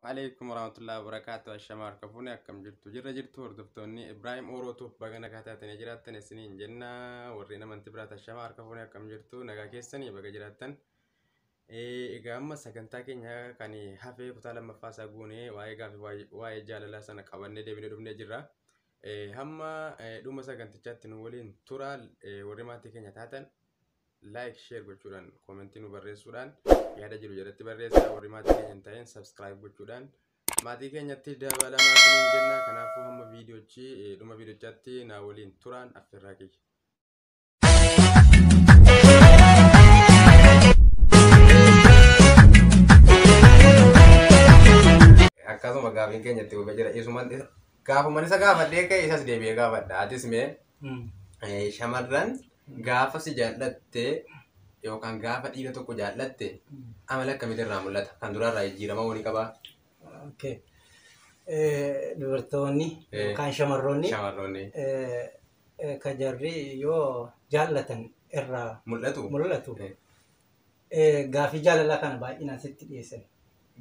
Alaikum warahmatullahi wabarakatuh. Ashama harka fuune, akkam jirtu? Jirra jirtu hordoftoonni Ibrahim Orootuuf, baga nagaa taatanii jiraattan isiniin jenna. Warreen amantii biraat, ashama harka fuune, akkam jirtu? Nagaa keessanii, baga jiraattan. Egaa amma sagantaa keenya kan hafee kutaa lammaffaa isaa goonee waa'ee gaafii waa'ee jaalalaa sana qabannee deebinee dhufnee jirra. Hamma dhuma sagantichaatti nu waliin tura. Warri maatii keenya taatan like, share gochuudhaan, koomentii nu barreessuudhaan, yaada jiru jalatti barreessaa. Warri maatii keenya hin ta'in subscribe gochuudhaan maatii keenyatti dabalamaa isiniin jenna. Kanaafuu hamma viidiyoochi dhuma viidiyochaatti naa waliin turaan affeerraa kiyya. Akkasuma gaafiin keenya itti fufee jira. Isuman gaafuman isa gaafadhee ka'e isas deebi'ee gaafadha. Atis mee shamarran gaafa si jaallatte yookaan gaafa dhiira tokko jaallatte amala akkamitti irraa mul'ata? Kan duraarraa jijjiirama wani qabaa? Okay. Dubartoonni yookaan shamarroonni Shamarroonni ka jarri yoo jaallatan irraa mul'atu? Mul'atu. Gaafii jaalalaa kana baay'inaan sitti dhiyeessan.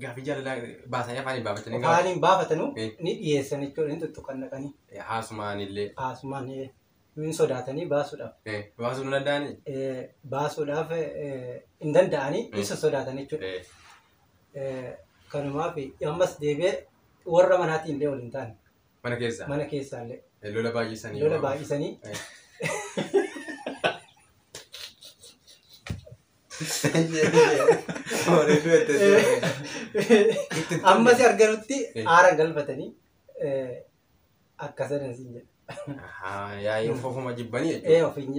Gaafii jaalalaa baasanii afaaniin baafatanii Afaaniin baafatanuu ni dhiyeessan jechuudha, ni tuttuqan dhaqanii. Haasumaan illee. Haasumaan hin sodaatanii baasuudhaaf. Baasuu hin danda'anii? Baasuudhaaf hin danda'anii, isa sodaatan jechuudha. Kanumaaf ammas deebi'ee warra manaatiin illee waliin taane. Mana keessaa? Mana keessaa illee. Lola baay'isanii. Lola baay'isanii. Ammas arganutti aara galfatanii akkasadan siin jedha. Yaa'ii ofuma jibbanii jechuudha. Ofiin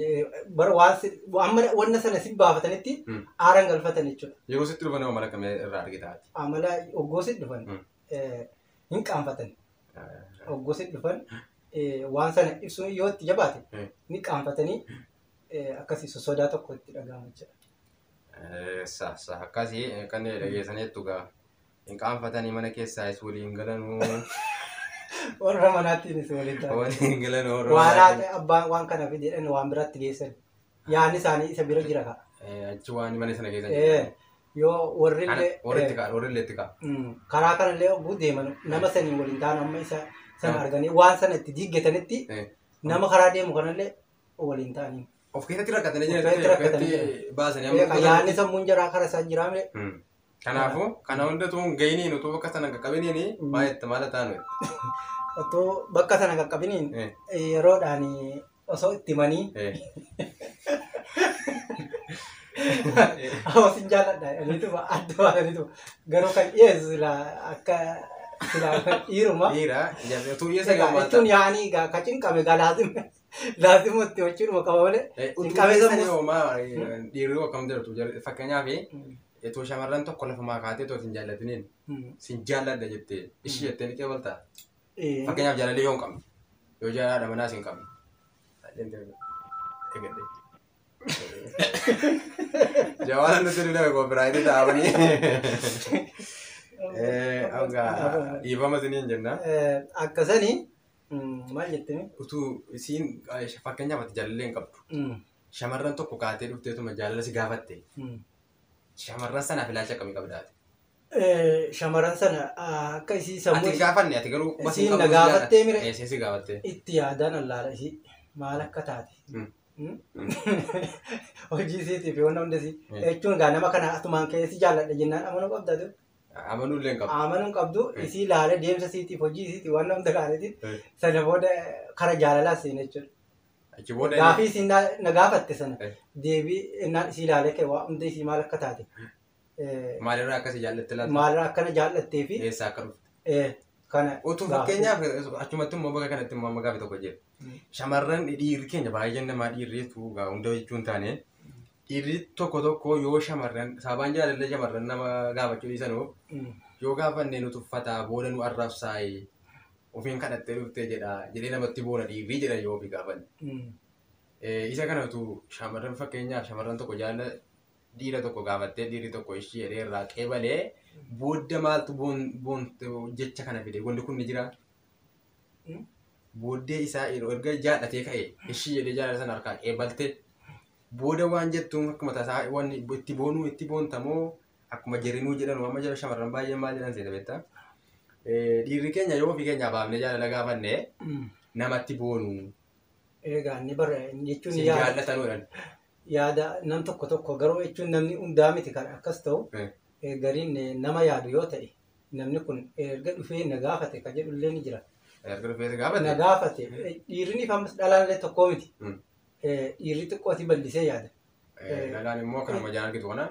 bara waan amma wanna sana si baafatanitti aara galfatan jechuudha. Yeroo sitti dhufan amala akkamii irraa argitaati? Amala oggoo sitti dhufan hin qaanfatan. Oggoo sitti dhufan waan sana ibsuun yoo itti jabaate ni qaanfatanii, akkasii sosodaa tokko itti dhaga'ama jechuudha. Sa sa akkasii kan dhageessaniittu gaa, hin qaanfatanii, mana keessaas waliin galanuu. Warra manaattiinis waliin ta'an. Waliin galanuu warra Waan manaatiin. Haadha abbaan waan kana fide jedhan waan biraatti geessan. Yaadni isaanii isa bira jira ka'a. Achi waan mana sana keessa Yoo warri illee warri itti ka'a, warri illee itti ka'a. Karaa kanallee oguu deeman nama saniin waliin ta'an, amma isa sana arganii waan sana itti diiggatanitti nama karaa deemu kanallee waliin ta'anii. Of keessatti rakkatanii Of jiran keessatti rakkatanii keessatti baasanii amma Yaadni sammuun jaraa karaa isaan jiraa malee. Kanaafuu kana hundatu hin gahiniin utuu bakka sana hin qaqqabiniin maal itti maal taanu? Otoo bakka sana qaqqabiniin yeroodhaan osoo itti himanii hawaasni jaalladha jedhaniituma adda baasaniituma, garuu kan dhiyeessu silaa akka silaa dhiiruma. Dhiira utuu dhiyeessa Egaa gamaa jechuun yaa'anii egaa ka cinqame egaa laazima laazima itti hojiidhuma qaba malee. Utuu Cinqame dhiyeessanii sammuus. homaa dhiirri akkam jedhatu? Fakkeenyaaf itoo shamarran tokko lafumaa kaatee otoo hin jaallatiniin sin jaalladha jettee ishii jettee ni qeebaltaa? Fakkeenyaaf jaalallee yoo hin qabne, yoo jaaladha manaas hin qabne. Jawaala nuti dhufee koopiraayitii dhaabanii. Dhiifama isiniin jenna. Akkasanii maal jettanii? Utuu isiin fakkeenyaaf ati jaalallee hin qabdu. Shamarran tokko kaatee dhufteetuma jaalala si gaafatte. Shamarran sanaaf ilaalcha akkamii qabdaati? Shamarran sana akka isii Ati sammuu hin gaafanne, ati garuu Isiin na gaafattee mire? Ee, si gaafattee. Itti yaadaan allaala isii maal akka taate. Hojii isiitii fi wanna hunda isii. Jechuun egaa nama kana atumaan keessi jaalladha jennaan amanuu qabda tu. Amanuu illee hin qabdu. Amanuu hin qabdu, isii ilaalee deemsa isiitiif, hojii isiitiif, wanna hunda ilaaleetiin sana booda kara jaalalaa seena jechuudha. Achi booda Gaafii isiin na gaafatte sana deebii innaan isii ilaalee ka'e waa hunda isii maal akka taate, Maalirraa akkasii jaallatte laata? Maalirraa akkana jaallattee fi Eessaa akka dhufte? Kana Utuu fakkeenyaaf achumatti immoo bakka kanatti immoo amma gaaffii tokko jira. Shamarran dhiirri keenya baay'een namaa dhiirriitu gaa hunda jechuu hin taane, dhiirri tokko tokko yoo shamarran sababaan jaalallee shamarran nama gaafachuu dhiisanuuf yoo gaafanne nu tuffataa, booda nu arrabsaayi, ofiin kadhattee dhuftee jedha jedhee namatti boona dhiirri jedhan yoo ofii gaafanne. Isa kana utuu shamarran fakkeenyaaf shamarran tokko jaalala dhiira tokko gaafattee, dhiirri tokko ishii jedhee irraa qeebalee, booda maaltu boon jecha kana fide? Wanti kun ni jira. Booddee isaa yeroo erga jaallatee ka'e ishii jedhee jaalala sana harkaa qeebaltee booda waan jettuun akkuma tasaa wanni itti boonuu itti boontamoo, akkuma jerinuu jedhan amma jala shamarran baay'een maal jedhan seeta beektaa? Dhiirri keenya yoo ofii keenyaa baafnee jaalala gaafanne namatti boonu. Egaa inni bara jechuun Si yaada jaallatanuu yaada nam tokko tokko garuu jechuun namni hundaa miti kan akkas ta'u gariin nama yaadu yoo ta'e namni kun erga dhufee na gaafate kan jedhullee ni jira. Erga dhufee si gaafate. Na gaafate dhiirri ammas dhalaallee tokkoo miti. Mm. Dhiirri xiqqooti bal'isee yaada. Dhalaan immoo kanuma jaan argitu kana.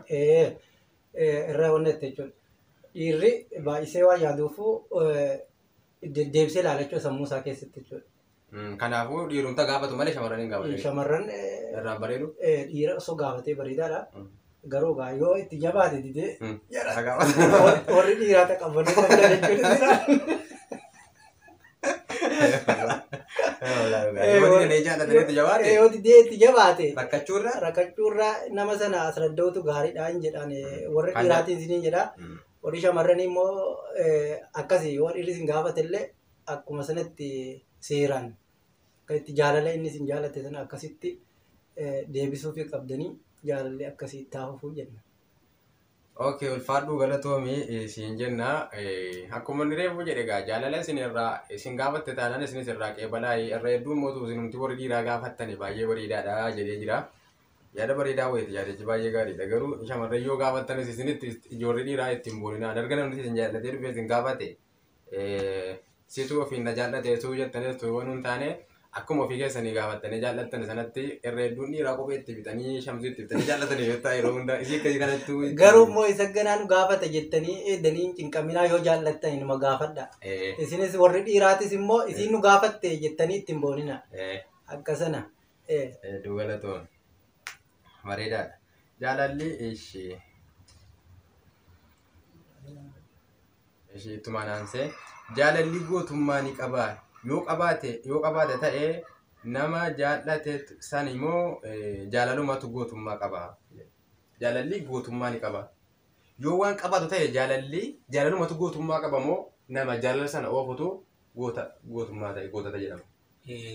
Irraa wanna itti jechuudha. Dhiirri baay'isee waan yaaduufu deddeebisee ilaala jechuudha sammuu isaa keessatti jechuudha. Kanaafuu dhiirumta gaafatu malee shamarran hin gaafatu. Shamarran Irraan bareedu. dhiira osoo gaafatee bareedaadha. Garuu gaa yoo itti jabaate didee Isa gaafata. warri dhiiraa taqabbaluu qabda jechuudha. Yoo didee jaallatanii itti jabaate. Yoo didee itti jabaate Rakkachuurra. rakkachuurra nama sana as radda'utu gaariidha hin jedhaan warri Kan- dhiiraatiin isiniin jedha. Warri shamarranii immoo akkasii yoo dhiirri isin gaafate illee akkuma sanatti seeraan akka itti jaalala inni isin jaalate sana akkasitti deebisuufii qabdanii jaalalli akkasii itti hafuu jenna. Okay, ulfaadhuu galatoomii siin jenna. Akkuma inni reefu jedhe egaa jaalala isin irraa isin gaafatte taanaan isinis irraa qeebalaa irra hedduun mootu isinumti warri dhiiraa gaafattani baay'ee bareedaadha jedhee jira. Yaada bareedaa wayiiti yaadichi baay'ee gaariidha. Garuu shamarran yoo gaafattanis isinitti ijoollee dhiiraa ittiin booninaa. Darga namni isin jaallatee dhufee isin gaafate situ ofiin na jaallate suu jettanis tuu waan hin taane akkuma ofii keessanii gaafattanii jaallattan sanatti irra hedduun dhiiraa kophee itti bitanii shamsii itti bitanii jaallatanii yoo ta'e yeroo hundaa isii akkasii kanattuu Garuu immoo isa ganaa nu gaafata jettanii eedanii hin cinqaminaa yoo jaallattan inuma gaafadha. Isinis warri dhiiraatis immoo isiin nu gaafatte jettanii ittiin boonina. Akka sana. Hedduu galatoon bareedaadha. Jaalalli ishee ishee ittuma naansee jaalalli gootummaa ni qabaa yoo qabaate ta'ee nama jaallate san immoo jaalalumatu gootummaa qaba. Jaalalli gootummaa ni qaba. Yoo waan qabaatu ta'e jaalalli jaalalumatu gootummaa qaba moo nama jaalala sana oofutu goota gootummaa ta'e gootata jedhama.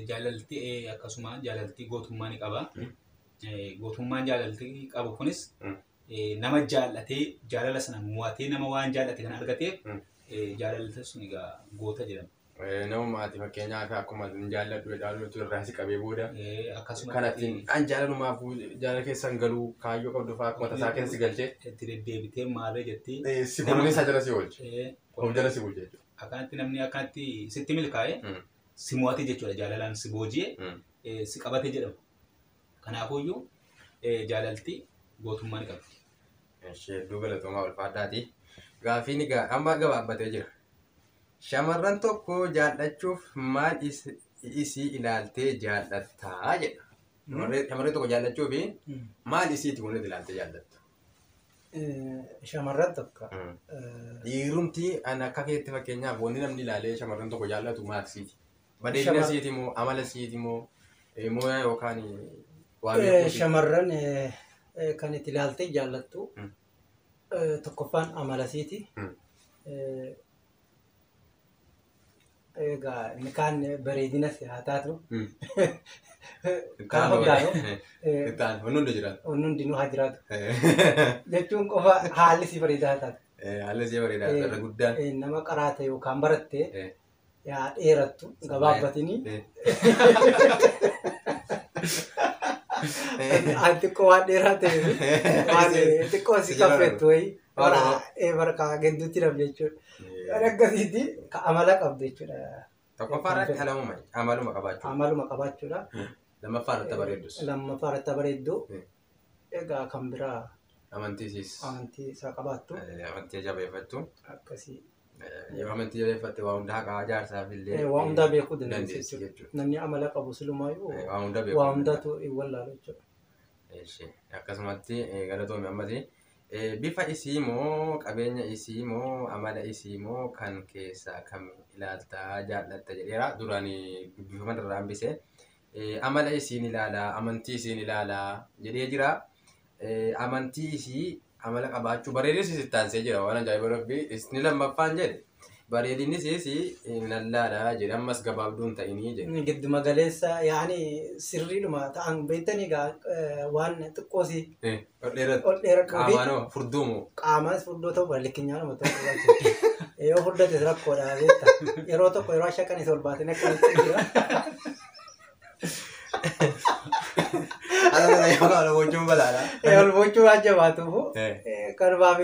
Jaalalti akkasuma jaalalti gootummaa ni qaba. Gootummaan jaalalti qabu kunis nama jaallatee jaalala sana mo'atee nama waan jaallate kana argateef jaalalti sun egaa goota jedhama. Namuma ati fakkeenyaaf akkuma hin jaalladhu jedhaa irraa si qabee booda Akkasuma kanatti an jaalalumaaf jaalala keessan galuu kaayyoo qabdu fa'aa akkuma tasaa keessa si galchee itti deddeebitee maarree jettee si kunuunsa isaa jala si oolche. Of jala si bulche jechuudha. Akkanatti namni akkanatti sitti milkaa'e si mo'ate jechuudha jaalalaan si booji'e si qabate jedhama. Kanaafuyyuu jaalalti gootummaa ni qabdi. Ishee hedduu galatoomaa ulfaadhaati. Gaaffiin egaa amma gabaabbatee jira. Shamarran tokko jaallachuuf maal isii ilaaltee jaallattaa jedha. Shamarree tokko jaallachuuf maal isiiti kun ilaaltee jaallattu? Shamarran tokko. Dhiirumti an akka keetti fakkeenyaaf wanni namni ilaalee shamarran tokko jaallatu maal siiti? Bareedina siiti moo amala siiti moo mooyaa yookaan waa beekuu siiti? Shamarran kan itti ilaaltee jaallattu tokkoffaan amala siiti. Egaa inni kaan bareedinas haa taatu. Kaan hoggaanu. Ittaan wanni hundi jiraatu. Wanni hundinuu haa jiraatu. Jechuun qofa haalli si bareedaa haa taatu. Haalli si bareedaa irra guddaan. Nama qaraate yookaan baratte yaa dheerattu gabaabbatini. An xiqqoo waan dheeraa ta'eef waan xiqqoo si kaffeettu wayii bara gidduutti dhabde jechuudha. Waan akkasiitti amala qabdu jechuudha. Tokkoffaa irratti amaluma qabaachuu. Amaluma qabaachuudha. Lammaffaa irratti bareeddus. Lammaffaa irratti bareeddu. Egaa kan biraa. Amantii siis. Amantii isaa qabaattu. Amantii jabeeffattu. Akkasii. Yoo amantii jabeeffatte waa hundaa haqaa jaarsaaf illee. Waa hundaa beekuu dandeessi jechuudha. Namni amala qabu silumaayyuu Waa hundaa beekuu. waa hundaatu hin wallaalu jechuudha. Akkasumatti galatoomi ammati. Bifa isii moo qabeenya isii moo amala isii moo kan keessaa kam ilaaltaa jaallatta jedheera duraan dubbifama irraa hambise. Amala isiin ilaalaa amantii isiin ilaalaa jedhee jira. Amantii isii amala qabaachuu bareedinni isiis taansee jira waan ajaa'iba rabbi isni lammaffaan jedhe bareedinni isiis lallaadha jedhe ammas gabaabduun ta'inii jedhe. Gidduma galeessa yaani sirriidhuma ta'an beektanii egaa waan xiqqoosii Ol dheerattu. ol dheeradhuu fi Qaamaanoo furduumoo. qaamas furdoo ta'uu bara likkinyaanuma ta'uu barbaachisa. Yoo furdates rakkoodha beektaa. Yeroo tokko yeroo shaqanis ol baatanii akkamitti jira. Ala kana yoo ol bochuun balaadha. Ol bochuu waan jabaatuuf kanumaaf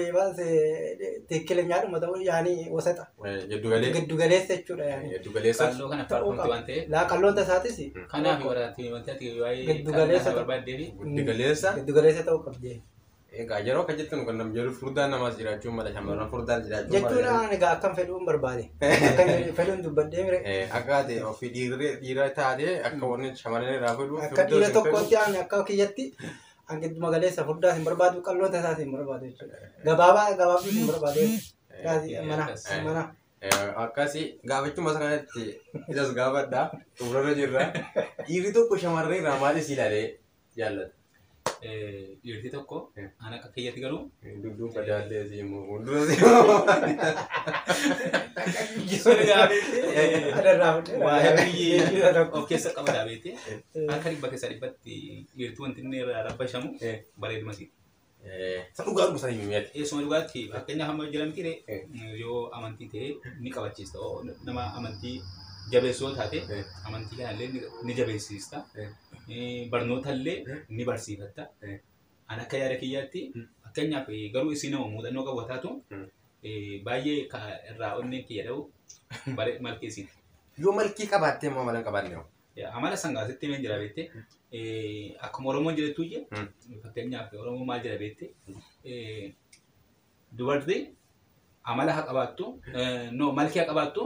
tikkileenyaadhuma ta'uu yaani wasaxa. Giddu Giddugaleessa jechuudha yaani. Giddugaleessa. Qalloo kana faarfamti waan ta'eef. Laa qalloon tasaatis Kanaaf waraatti wanti ati waa'ee Giddugaleessa qal'oo barbaaddee fi Giddugaleessa. giddugaleessa ta'uu qabdi. Egaa yeroo akka jettan kan nam jedhu furdaan namaas jiraachuu mala shamarran furdaan jiraachuu Jechuun ani egaa akkam fedhuun barbaade. Akkam fedhuun dubbadhee mire. Akka ati ofii dhiira taatee akka wanni shamarran irraa fedhu. Akka dhiira tokkotti ani akka kiyyatti an gidduma galeessa furdaas hin barbaadu qalloon tasaas hin barbaadu jechuudha. Gabaabaa gabaabduus hin barbaadu. Mana mana. Akkasii gaafachuma isa kanatti isas gaafadha. Xumurarra jirra. Dhiirri tokko shamarran irraa maal isii ilaalee jaallata? Dhiirti tokko an akka kiyyatti garuu Dudduuba jaallee si immoo fuuldura si immoo. Adarraa fudhee. Waa'ee biyyee of keessa qaba daabeete akka dhibba keessaa dhibbatti dhiirti wanti inni irraa rabbashamu bareeduma siiti. Isa dhugaadhuma sana hin mi'aati. Eessuma dhugaatti fakkeenyaaf amma jira miti yoo amantii ta'e ni qabachiista. Nama amantii jabeessoo taate amantii kanallee ni jabeessista. Barnoota illee ni barsiifatta. An akka yaada kiyyaatti fakkeenyaaf garuu isin nama muuxannoo qabu taatu baay'ee irraa onneen kiyya dha'u malkii isiiti. Yoo malkii qabaattee immoo amala hin qabaanne hoo? Amala sangaa sitti himeen jira beekte. Akkuma Oromoon jedhettu iyyee fakkeenyaaf Oromoon maal jedha beekte dubartii amala haa qabaattu no malkii haa qabaattu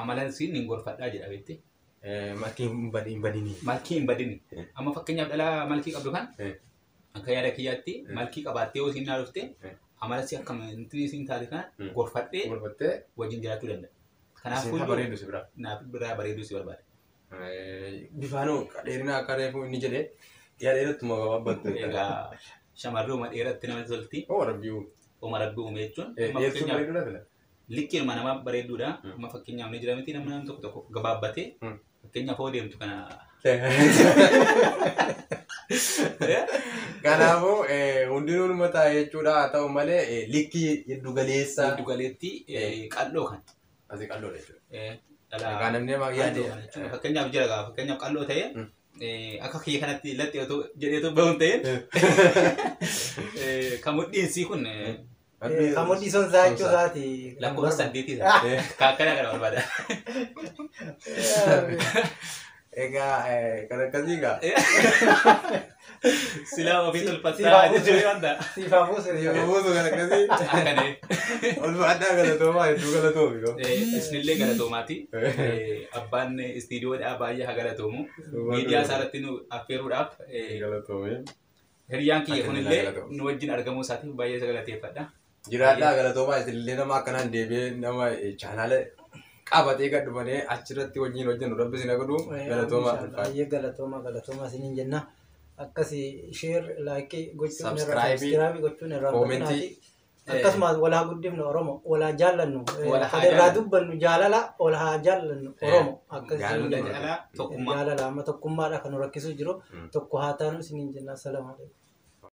amala isiin hin gorfadhaa jedha beekte. Malkii hin badini. Malkii hin badini. Amma fakkeenyaaf dhalaa malkii qabdu kan akka yaada kiyyaatti malkii qabaattee yoo isiin naa dhufte amala si akkam intinni isiin taate kana gorfadhee Gorfattee wajjin jiraachuu danda'a. isiin Kanaafuu haa bareedu si biraa. naaf biraa bareeduu si barbaada. Bifaanoo dheerina akka reefu inni jedhee yaa dheerattuma gabaabbattu. Egaa shamarree uma dheeratti namatti tolti. Oo rabbiyu. Uma rabbi uume jechuun. Amma Dheertuu fakkeenyaaf bareeduudha fila. likkiinuma nama bareedduudha. Amma fakkeenyaaf ni jira miti namni tokko tokko gabaabbatee fakkeenyaaf hoo deemtu kana. Kanaafuu hundinuu numa ta'a jechuudha. Haa ta'u malee likkii giddu galeessa. Giddu galeetti qal'oo kan. Asii qal'oodha jechuudha. Dhalaa Egaa namni nama yaade. qal'oo kana jechuudha. Fakkeenyaaf jira gaa fakkeenyaaf qal'oo ta'ee akka kiyya kanatti laxxee otoo jedheetu bahuun ta'een kan mudhiinsii kun Kan mudhiisoon isaa jechuu isaati. lakkoofsa 8 isaa. Kan akkana kana barbaada. Egaa kan akkasii egaa. Silaa ofii tolfattaa jechuun wanta. Siifaa buusu. Yoo buusu kan akkasii. Akkanee. Ulfaadhaa galatoomaa hedduu galatoomi. Isinillee galatoomaati. Abbaan istiidiyoodhaa baay'ee haa galatoomu. Miidiyaa isaa irratti nu affeeruudhaaf Galatoomee. hiriyyaan kiyya kunillee Galatoomi. nu wajjin argamuu isaatiif baay'ee isa galateeffadha. Jiraadhaa galatoomaa isinillee nama akkanaan deebi'ee nama chaanaala qabatee gad dhufanii achirratti wajjin hojjennu rabbi isin haa godhu galatoomaa ulfaadhaa. Baay'ee galatoomaa galatoomaa isiniin jenna. Akkasi share like gochuun irraa Subscribe, subscribe gochuun irraa comment. Akkasumas wal haa guddifnu Oromo wal haa jaallannu Wal haa kan irraa jaallannu. dubbannu jaalala wal haa jaallannu Oromo akkas Jaalala. Hunda caalaa tokkummaa. Jaalala amma tokkummaadha kan nu rakkisuu jiru tokko haa taanu isiniin jenna. Assalaamu alaikum.